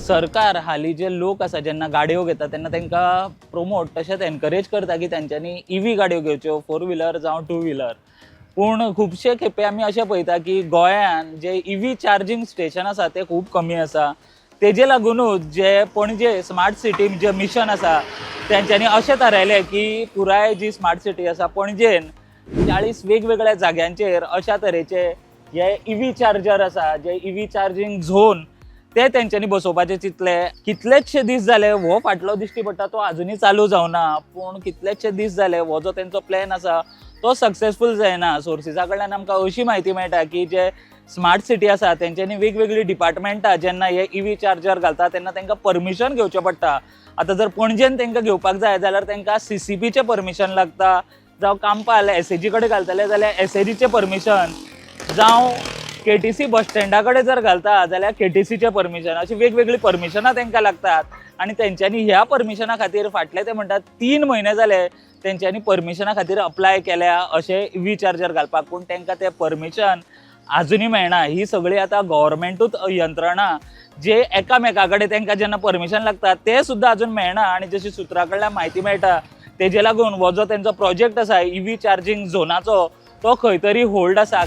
सरकार हालीं जे लोक आसा जेन्ना गाडयो घेता तेन्ना तांकां प्रोमोट तशेंच एनकरेज करता की तांच्यांनी इवी गाडयो घेवच्यो, फोर व्हिलर जावं टू व्हिलर. पूण खुबशे खेपे आमी अशें पळयता की गोंयान जे इवी चार्जींग स्टेशन आसा ते खूब कमी आसा. तेजे लागुनूच जे पणजे स्मार्ट सिटी जे मिशन आसा, तेंच्यांनी अशें थारायलें की पुराय जी स्मार्ट सिटी आसा पणजेन 40 वेगवेगळ्या जाग्यांचेर अशा तरेचे हे इवी चार्जर आसा, जे इवी चार्जींग झोन, ते तेंच्यांनी बसोवपाचे चिंतले. कितलेचशे दीस जाले हो फाटलो दिश्टी पडटा, तो अजुनूय चालू जावना. पूण कितलेचशे दीस जाले हो जो तेंचो प्लॅन आसा तो सक्सेसफूल जायना. सोर्सिसा कडल्यान आमकां अशी म्हायती मेळटा की जे स्मार्ट सिटी आसा तेंच्यांनी वेगवेगळीं डिपार्टमेंटां जेन्ना हे इवी चार्जर घालता तेन्ना तांकां परमिशन घेवचें पडटा. आतां जर पणजेन तांकां घेवपाक जाय जाल्यार तांकां सीसीपीचें परमिशन लागता, जावं कांपाल एसएजी कडेन घालतले जाल्यार एसएजीचें परमिशन, जावं केटीसी बस स्टँडा कडेन जर घालता जाल्यार केटीसीचें परमिशन, अशीं वेगवेगळीं परमिशनां तांकां लागतात. आनी तेंच्यांनी ह्या परमिशना खातीर फाटले ते म्हणटात 3 म्हयने जाले तेंच्यांनी परमिशना खातीर अप्लाय केल्या अशें इवी चार्जर घालपाक, पूण तांकां तें परमिशन आजुनूय मेळना. ही सगळी आतां गव्हर्मेंटूच यंत्रणा जे एकामेका कडेन तांकां जेन्ना परमिशन लागता तें सुद्दां अजून मेळना. आनी जशी सुत्रां कडल्यान म्हायती मेळटा, तेजे लागून हो जो तेंचो प्रोजेक्ट आसा इवी चार्जींग झोनाचो, तो खंय तरी होल्ड आसा.